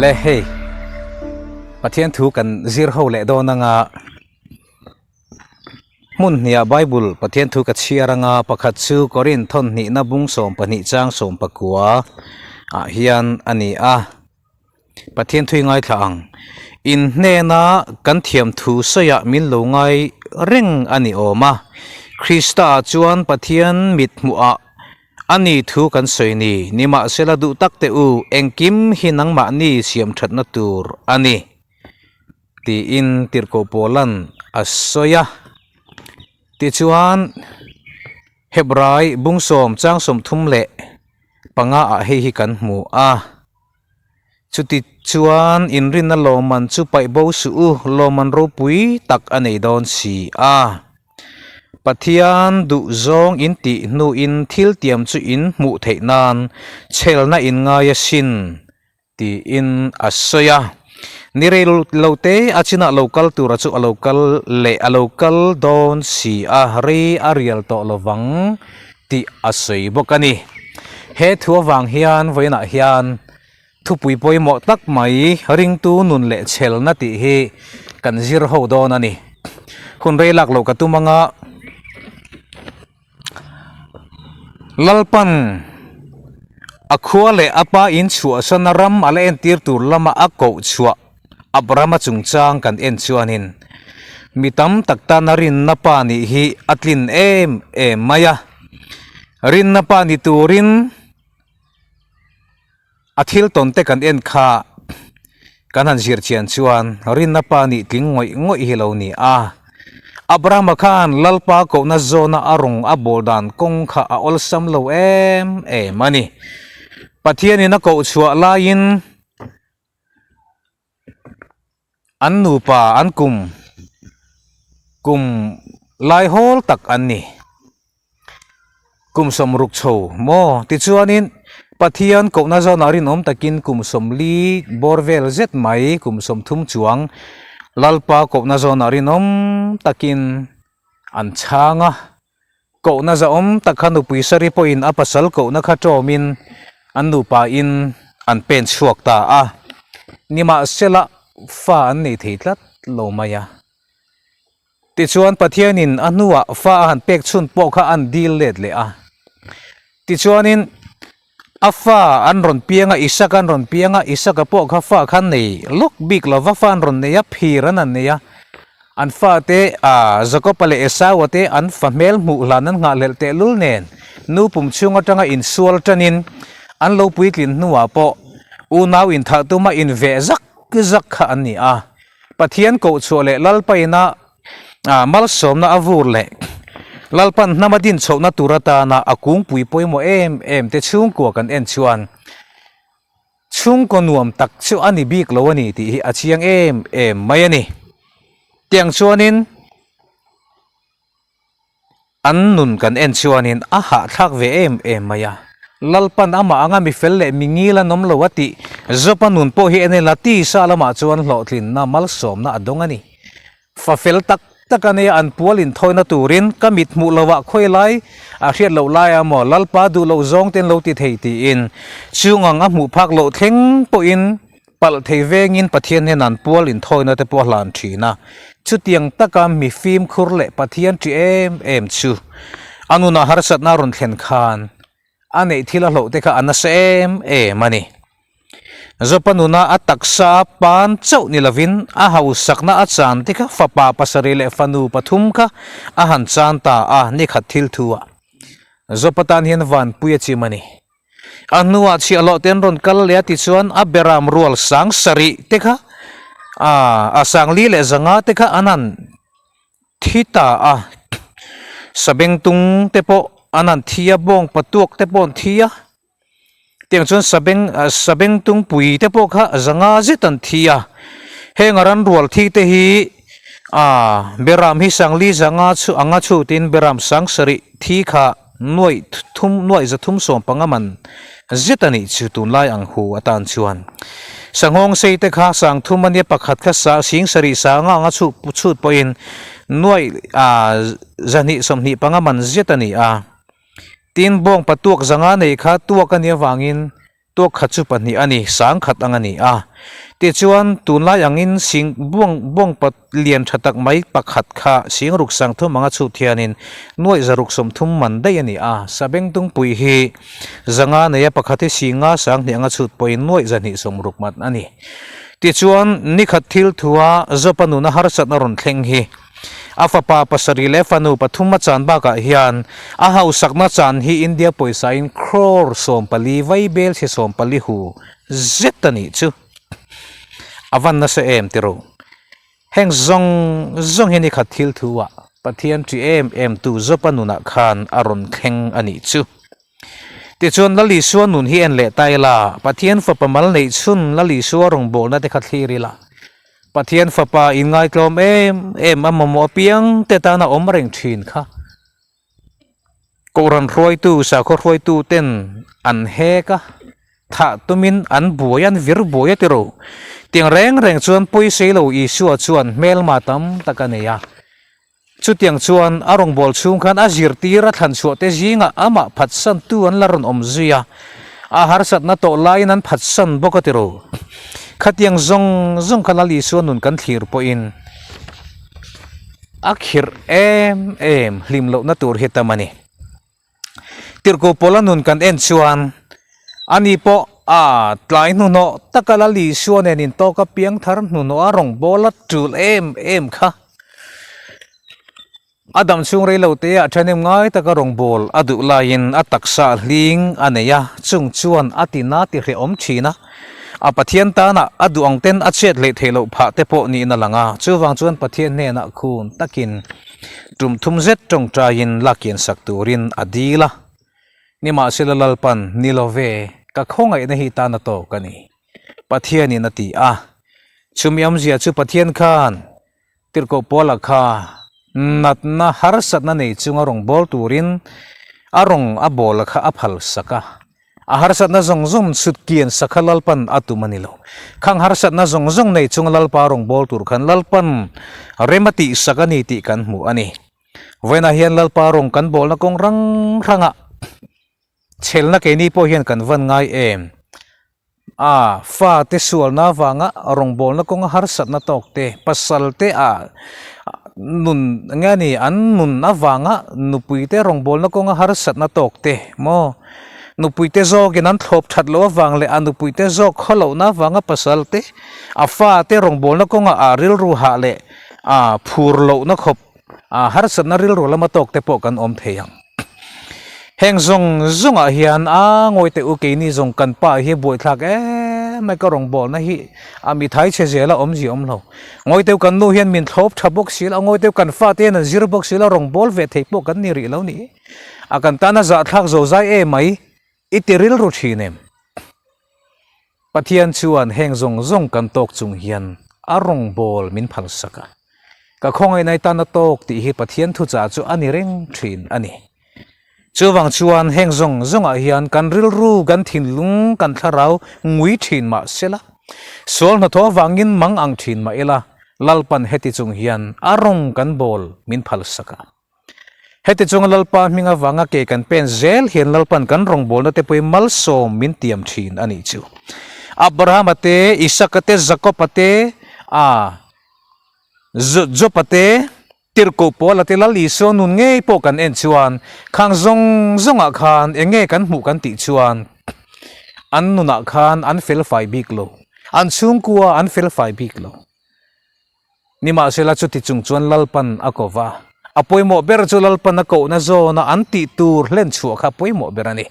Awle hei Pathian thu kan zir ho leh dawn anga hmun hniah Bible Pathian thu ka chhiar anga pakhat chu Korinth thawn hnihna bung 12 chang 19 ah hian a ni a. Pathian thui ngaithla ang. In hnena kan thiam thu sawiah min lo ngai reng a ni awm a. Krista ah chuan Pathian mit hmuhah a ni thu kan sawi ni. Nimahsela duh tak teh u, engkim hi nangmahni siam thatna tur a ni, tiin Tirhkoh Paula'n a sawi a. Tichuan, Hebrai bung sawm chang 35 ah hei hi kan hmu a. Chuti chuan inrinna lawmman chu paih bo suh u, lawmman ropui tak a nei dawn si a. Pathian duh zawng in tih hnuin thil tiam chu in hmuh theih nan chhelna in ngai asin, tiin a sawi a. Ni rei lo te a chinah lo kal tura chu a lo kal leh a lo kal dawn si a, rei a rial tawh lovang tih a sawi bawk a ni. He thu avang hian vawiinah hian thupui pawimawh tak mai ringtu nun leh chhelna tih hi kan zir ho dawn a ni. Hun rei lak loh ka tum anga Lalpan a khua leh a pa in chhuahsana ram a la entir tur lama a koh chhuah Abrahama chungchang kan en chuanin mi tam tak tana rinna pa nih hi a tlin em em mai a. Rinna pa ni turin a thil tawn te kan en kha kan han zir chian chuan rinna pa nih tling ngawih ngawih hi lo ni a. Abrahama khan Lalpa kohna zawna a rawng a bawl dan kawng kha a awlsam lo em em a ni. Pathianin a koh chhuah laiin An nupa an kum kum lai hawl tak an ni. Kum 60 chho maw? Tichuanin Pathian kohna zawnah rinawm takin kum 40 bawr vel zet mai kum 30 chuang Lalpa kohna zawnah rinawm takin an chhang a. Kohna zahawm tak kha nupui sari pawhin a pasal kohna kha tawmin an nupain an pen chhuak ta a. Nimahsela fa an nei thei tlat lo mai a. Tichuan Pathianin a hnuah fa a han pek chhun pawh kha an dil let leh a. Tichuanin a fa an rawn piang a, Isaka an rawn piang a, Isaka pawh kha fa kha nei lawk bik lo va, fa an rawn nei a, phir an han nei a. An fate a Jakob-a leh Esau-a te an fa hmel hmuh hlan an nghahhlelh tehlul nen nu pum chhung atanga insual tanin an lo puitlin hnuah pawh unau inthah tuma inveh zak zak kha an ni a. Pathian kohchhuah leh Lalpaina malsawmna a vur leh Lalpan hnama din chhohna tur atana a kungpui pawimawh em em te chhungkua kan en chuan Chhungkaw nuam tak chu a ni bik lo a ni tih hi a chiang em em mai a ni. Tiang chuanin an nun kan en chuanin a hahthlak ve em em mai a. Lalpan amah anga mi fel leh mi ngil an awm lo a tih Job-a nun pawh hi en ila tisa lamah chuan hlawhtlinna malsawmna a dawng a ni. Fa fel tak tak a nia an pual inthawina turin ka mit hmuh loh ah khawi lai a hriat loh lai a maw Lalpa duh loh zawng ten lo ti thei tiin chung ang a hmuh phak loh thleng pawhin palh thei vengin Pathian hian an pual inthawina te pawh a hlan thin a. Chutiang taka mi fimkhur leh Pathian ṭi em em chu a nunah harsatna a rawn thlen khan A neih thil a hlauh te kha a nasa em em a ni. Zopa nuna a taksa pan chauh ni lovin a hausakna a chan te kha fapa pasarih leh fanu pathum kha a han chan ta a nikhat thil thu ah. Zopa tan hian vanpui a chim a ni. A hnuah chhiahhlawh te an rawn kal leh a tichuan a beram rual 7000 te kha a 4000 leh 500 te kha an han Thi ta a, sabengtung te pawh an han thi a, bawng patuak te pawh an thi a, tiang chuan sabeng sabengtung pui te pawh kha zanga zet an thi a, heng a ran rual thi te hi ah beram hi 40 zanga chu anga chhutin beram 7000 thi kha nuaih thum nuaih 375 man zet a nih chu tunlai ang hu atan chuan sanghawng sei te kha 3000 ania pakhat kha sa 7000 sanga anga chhut chhut pawhin nuaih ah 225 man zet a ni a tin bawng patuak zanga nei kha tuak a nih avangin. Tuak khat chu pahnih a ni, sangkhat ang a ni a. Tichuan, tunlai angin sing buang buang pat lian tha tak mai pakhat kha sing ruk sang thum anga chhut hianin nuaih za ruk sawmthum man daih a ni a. Sabengtungpui hi zanga neia pakhat hi singa sanghnih anga chhut pawhin nuaih zahnih sawmruk man a ni. Tichuan, nikhat thil thua Jopa nuna harsatna rawn thleng hi A fapa pasarih leh fanu pathum a chan bakah hian a hausakna chan hi India pawisain crore 14 vai bel chhe 14 hu zet a nih chu. A van nasa em ti ro. Heng zawng zawng hi nikhat thil thu ah Pathian ṭi em em tu Jopa nunah khan a rawn thleng a nih chu. Tichuan Lal Isua nun hi en leh ta ila, Pathian fapa mal neih chhun Lal Isua rawngbawlna te kha thlir ila, Pathian fapa inngaitlawm em em a mamawh apiang te tana awm reng thin kha Kohhran hruaitu, sakhaw hruaitu ten an hek a, thah tumin an buai a, an vir buai a tiro. Tiang reng reng chuan pawisei lo Isua chuan hmelma tam tak a nei a. Chutiang chuan a rawngbâwl chhung khan a zirtir a thlan chhuah te zingah amah phatsantu an la rawn awm zui a, a harsatna tawh laiin an phatsan bawk a ti ro. Khatiang zawng zawng kha Lal Isua nun kan thlir pawhin a khirh em em hlim lohna tur hi tam a ni. Tirhkoh Paula nun kan en chuan ani pawh a tlai hnuhnawh taka Lal Isua nen intawk a piangthar hnuhnawh a rawngbâwl a tul em em kha. A dam chhung rei lo te ah ṭhahnem ngai taka rawngbâwl a duh laiin a taksa hling a nei a, chung chuan a ti na ti hrehawm ṭhin a. A Pathian tana a duh ang ten a chhiat hleih theih loh phah te pawh niin a lang a, chuvang chuan Pathian hnenah khun takin tum thum zet ṭawngṭaiin lakian sak turin a dil a. Nimahsela Lalpan, Ni lo ve, ka khawngaihna hi tan a tawk a ni, Pathianin a ti a. Chumi awmzia chu Pathian khan Tirhkoh Paula kha natna harsatna nei chunga rawn bawl turin a rawng a bawla kha a phal sak a. A harsatna zawng zawng chhut kian sak kha Lalpan a tum a ni lo. Khang harsatna zawng zawng nei chunga Lalpa rawn bawl tur khan Lalpan rem a tih sak a ni tih kan hmu a ni. Vawiinah hian Lalpa rawng kan bawlna kawng rang hrangah chhelna keini pawh hian kan van ngai em? A fate sualna avanga rawngbawlna kawnga harsatna tawk te, pasal te a nun nge a ni an nun avanga nupui te rawngbawlna kawnga harsatna tawk te maw nupui te zawkin an thlawp that loh avang leh a nupui te zawk khaw lohna avanga pasal te a fate rawngbawlna kawnga a rilru hah leh a phur lohna khawp a harsatna rilru lama tawk te pawh kan awm thei ang. Heng zawng zawngah hian a ngawi teh u keini zawng kan pa hi buaithlak em mai ka rawngbawlna hi a mithai chhe zel a awmzia awm lo. Ngawi teh u kan nu hian min thlawp tha bawk si lo, ngawi teh u kan fate hian an zir bawk si lo, rawngbâwl ve thei pawh kan ni rih lo ni. A kan tana zahthlak zo zai em mai i ti rilru thin em? Pathian chuan heng zawng zawng kan tawk chung hian a rawngbâwl min phalsak a. Ka khawngaihna i tana tawk tih hi Pathian thuchah chu a ni reng thin a ni. Chuvang chuan heng zawng zawngah hian kan rilru, kan thinlung, kan thlarau ngui thin mah sela, sual hnathawh avangin mang ang thin mah ila, Lalpan heti chung hian a rawng kan bawl min phalsak a. Heti chunga Lalpa hming avanga ke kan pen zel hian Lalpan kan rawngbawlna te pawhin malsawm min tiam thin a nih chu. Abrahama te, Isaka te, Jakoba te, a Joba te, Tirhkoh Paula te Lal Isua nun ngei pawh kan en chuan khang zawng zawngah khan eng nge kan hmuh kan tih chuan an nunah khan an fel fai bik lo, an chhungkua an fel fai bik lo. Nimahsela chuti chung chuan Lalpan a ko va, a pawimawh ber chu Lalpan a kohna zawna an tih tur hlen chhuah kha pawimawh ber a ni.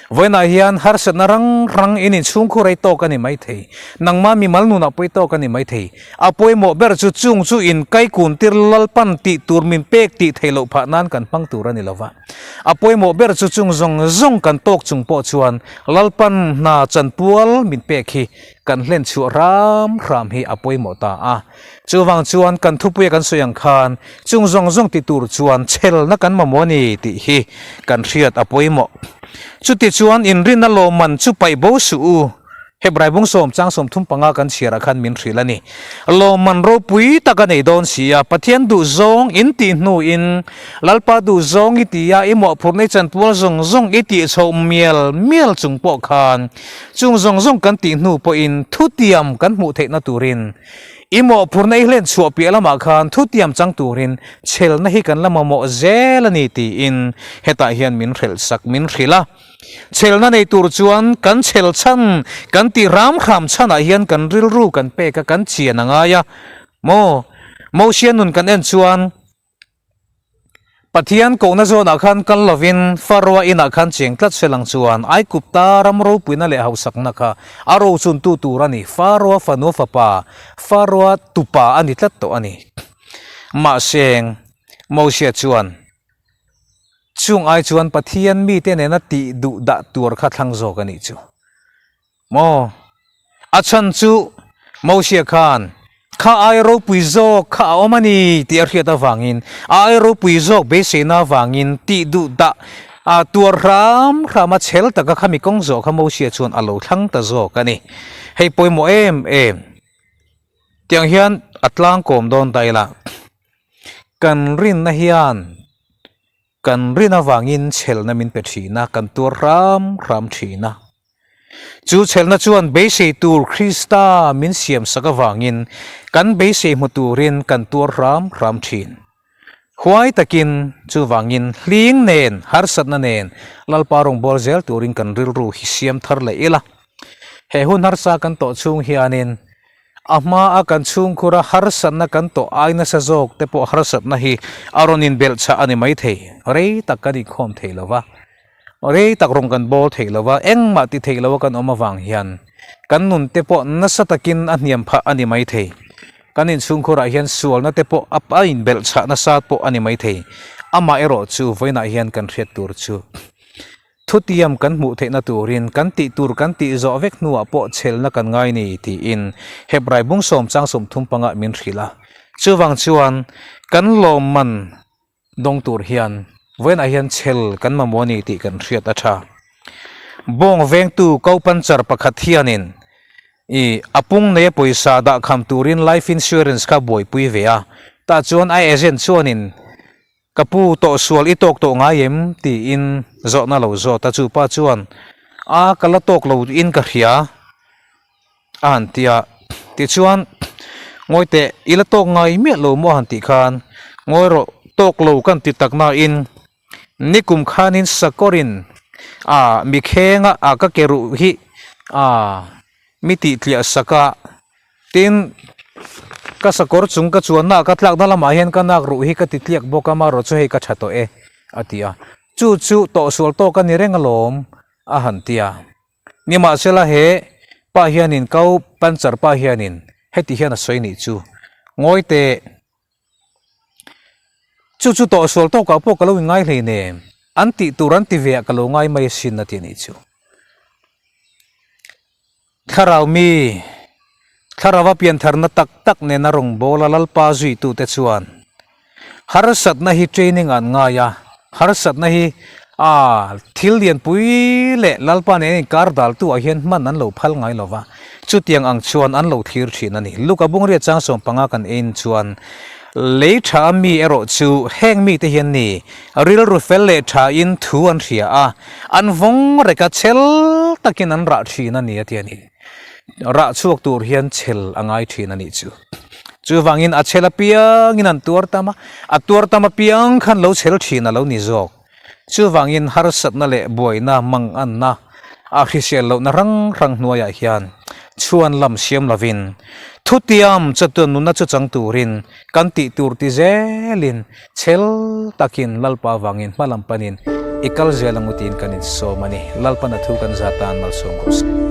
Vawiinah hian harsatna rang rang in inchhungkhur ei tawk a ni maithei, nangmah mimal nunah pawh i tawk a ni maithei. A pawimawh ber chu chung chu in kaikun tir Lalpan tih tur min pek tih theih loh phah nan kan hmang tur a ni lova. A pawimawh ber chu chung zawng zawng kan tawk chung pawh chuan Lalpan hna chanpual min pek hi kan hlen chhuah hram hram hi a pawimawh ta a. Chuvang chuan kan thupuia kan sawi ang khan chung zawng zawng ti tur chuan chhelna kan mamawh a ni tih hi kan hriat a pawimawh. Chuti chuan inrinna lawmman chu paih bo suh u. Hebrai bung sawm chang 35 kan chhiarah khan min hrilh a ni. Lawmman ropui tak a nei dawn si a, Pathian duh zawng in tih hnuin Lalpa duh zawng i ti a, i mawhphurhna i chanpual zawng zawng i tih chhoh mial mial chung pawh khan chung zawng zawng kan tih hnu pawhin thutiam kan hmuh theihna turin i mawhphurhna i hlen chhuah piah lamah khan thutiam chang turin chhelna hi kan la mamawh zel a ni tiin hetah hian min hrelhsak min hrilh a. Chhelna nei tur chuan kan chhel chhan, kan ti ram hram chhanah hian kan rilru kan pek a, kan chian a ngai a. Maw? Mosia nun kan en chuan Pathian kohna zawnah khan kal lovin Faroa inah khan cheng tlat se lang chuan Aigupta ram ropuina leh hausakna kha a rochuntu tur a ni. Faroa fanua fapa, Faroa tupa a ni tlat tawh a ni. Mahse, Mosia chuan Chung ai chuan Pathian mite nena tih duh dah tur kha thlang zawk a nih chu. Maw? A chhan chu Mosia khan kha ai ropui zawk kha a awm a ni tih a hriat avangin a ai ropui zawk beiseina avangin tih duh dah a tuar hram hram a chhel taka khami kawng zawh kha Mosia chuan a lo thlang ta zawk a ni. Hei pawimawh em em. Tiang hian a tlangkawm dawn ta ila. Kan rinna hian kan rin avangin chhelna min pe thin a, kan tuar hram hram thin a. Chu chhelna chuan beisei tur Krista min siam sak avangin kan beisei hmu turin kan tuar hram hram thin. Huai takin chuvangin hling nen, harsatna nen Lalpa rawngbâwl zel turin kan rilru hi siam thar leh ila. He hun harsa kan tawh chhung hianin A hma a kan chhungkhur a harsatna kan tawh ai nasa zawk te pawh harsatna hi a rawn inbelh chah a ni mai thei. Rei tak kan inkhawm thei lo va, rei tak rawn kan bawl thei lo va, engmah ti thei lo a kan awm avang hian kan nun te pawh nasa takin a hniam phah a ni mai thei. Kan inchhungkhurah hian sualna te pawh a inbelh chah nasa pawh a ni mai thei. Amaherawh chu vawiinah hian kan hriat tur chu. Thutiam kan hmuh theihna turin kan tih tur kan tih zawh vek hnuah pawh chhelna kan ngai ni tiin Hebrai bung sawm chang 35 min hrilh a. Chuvang chuan kan lawmman dawng tur hian vawiinah hian chhel kan mamawh a ni tih kan hriat a tha. Bawng vengtu Kaupanchar pakhat hianin i a pung neia pawisa dah kham turin life insurance kha buaipui ve a, tah chuan a agent chuanin Ka pu tawh sual i tawk tawh ngai em? tiin zawhna lo zawt a, chupa chuan a ka la tawk lo in ka hria a han ti a, tichuan ngawi teh i la tawk ngai miah lo maw a han tih khan ngawi rawh tawk lo kan ti tak nain nikum khanin sakawrin a mi khenga a ka ke ruh hi a mi tih tliah sak a. Tin, ka sakawr chung ka chuanna ah ka tlakna lamah hian ka nak ruh hi ka ti tliak bawk a, marawh chu hei ka tha tawh e, a ti a. Chu chu tawhsual tawk a ni reng alawm, a han ti a. Nimahsela he pa hianin kau panchar pa hianin heti hian a sawi nih chu, Ngawi teh, chu chu tawhsual tawkah pawh ka lo inngai hleinem, an tih tur an ti ve ah ka lo ngai mai asin, a ti nih chu. Thlarau mi, Thlarauva piantharna tak tak nena rawngbawla Lalpa zuitute chuan harsatna hi training an ngai a, harsatna hi a thil lianpui leh Lalpa nena inkar daltu ah hian hman an lo phal ngai lo va, chutiang ang chuan an lo thlir thin a ni. Luka bungriat chang 15 kan ein chuan lei tha mi erawh chu heng mite hian ni rilru fel leh thain thu an hria a, An vawng rek a, chhel takin an rah thin a ni a ti a ni. Rah chhuak tur hian chhel a ngai thin a nih chu. Chuvangin a chhel apiangin an tuar tam a, a tuar tam apiang khan lo chhel thin a lo ni zawk. Chuvangin harsatna leh buaina manganna a hrisel lohna hrang hrang hnuaiah hian chhuan lam siam lovin thutiam chatuan nunna chu chang turin kan tih tur ti zelin Chhel takin Lalpa avangin hma lam panin i kal zel ang u tiin kan insawm a ni. Lalpan a thu kan zat tan malsawm rawh se.